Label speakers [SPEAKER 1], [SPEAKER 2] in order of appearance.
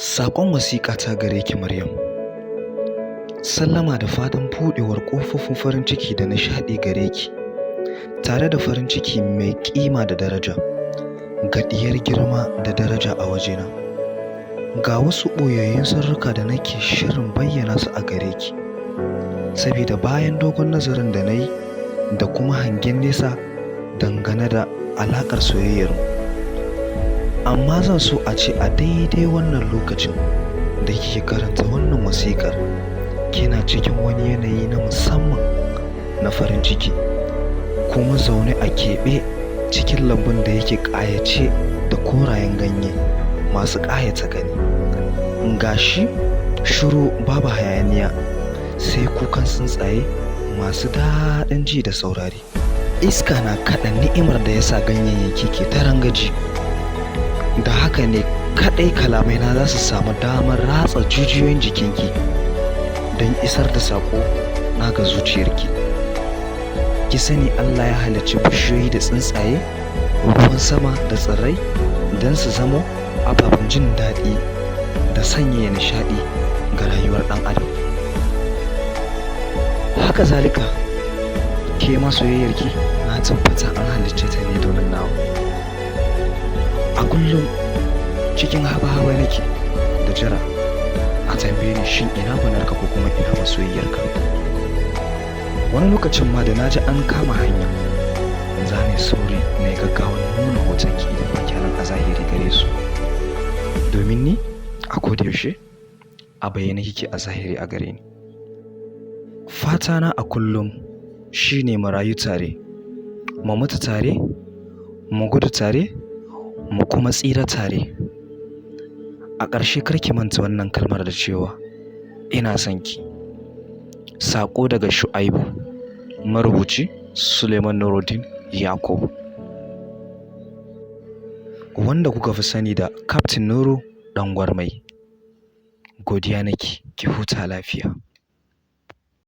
[SPEAKER 1] Saƙon wasiƙa ta gare ki, Maryam. Sallama da fatan buɗewar ƙofofin farin ciki da nishaɗi gare ki, tare da farin ciki mai ƙima da daraja, ga ɗiyar girma da daraja a wajena. Ga wasu ɓoyayyun sirrika da nake shirin bayyana su a gare ki, sabida bayan dogon nazarin da na yi da kuma hangen nesa dangane da alaƙar soyayyarmu. Amma zan so a ce a daidai wannan lokacin da kike karanta wannan wasiƙar, kina cikin wani yanayi na musamman na farin ciki, kuma zaune a keɓe cikin lambun da yake ƙayace da korayen ganye masu ƙayata gani. Ga shi shiru, babu hayaniya, sai kukan tsuntsaye masu daɗin ji da saurari. Iska na kaɗa ni'imar da ya sa ganyayyaki ke ta rangaji. Da haka ne kaɗai kalamaina za su samu damar ratsa jijiyoyin jikinki don isar da saƙo na ga zuciyarki. Ki sani, Allah ya halicci bishiyoyi da tsuntsaye, ruwan sama da tsirrai don su zamo ababen jin daɗi da sanyaya nishaɗi ga rayuwar ɗan adam. Haka zalika, ke ma soyayyarki na tabbata an halicce ta ne domin nawa. A kullum cikin haba-haba nake da jira a tambaye ni, shin ina gwanarka ko kuma ina masoyiyarka? Wani lokacin ma da na ji an kama hanya, za ni sauri na yi gaggawan nuna hotonki idan ba nan a zahiri gare su. Domin ni a koda yaushe a bayyane kike a zahiri a gare ni. Fatana a kullum shine mu rayu tare, mu mutu tare, mu gudu tare, mu kuma tsira tare. A ƙarshe, kar ki manta wannan kalmar da cewa ina son ki. Saƙo daga Shu'aibu, marubuci Suleiman Nuruddin Yakubu, wanda kuka fi sani da Captain Nuru Ɗan Gwarmai. Godiya nake, ki huta lafiya.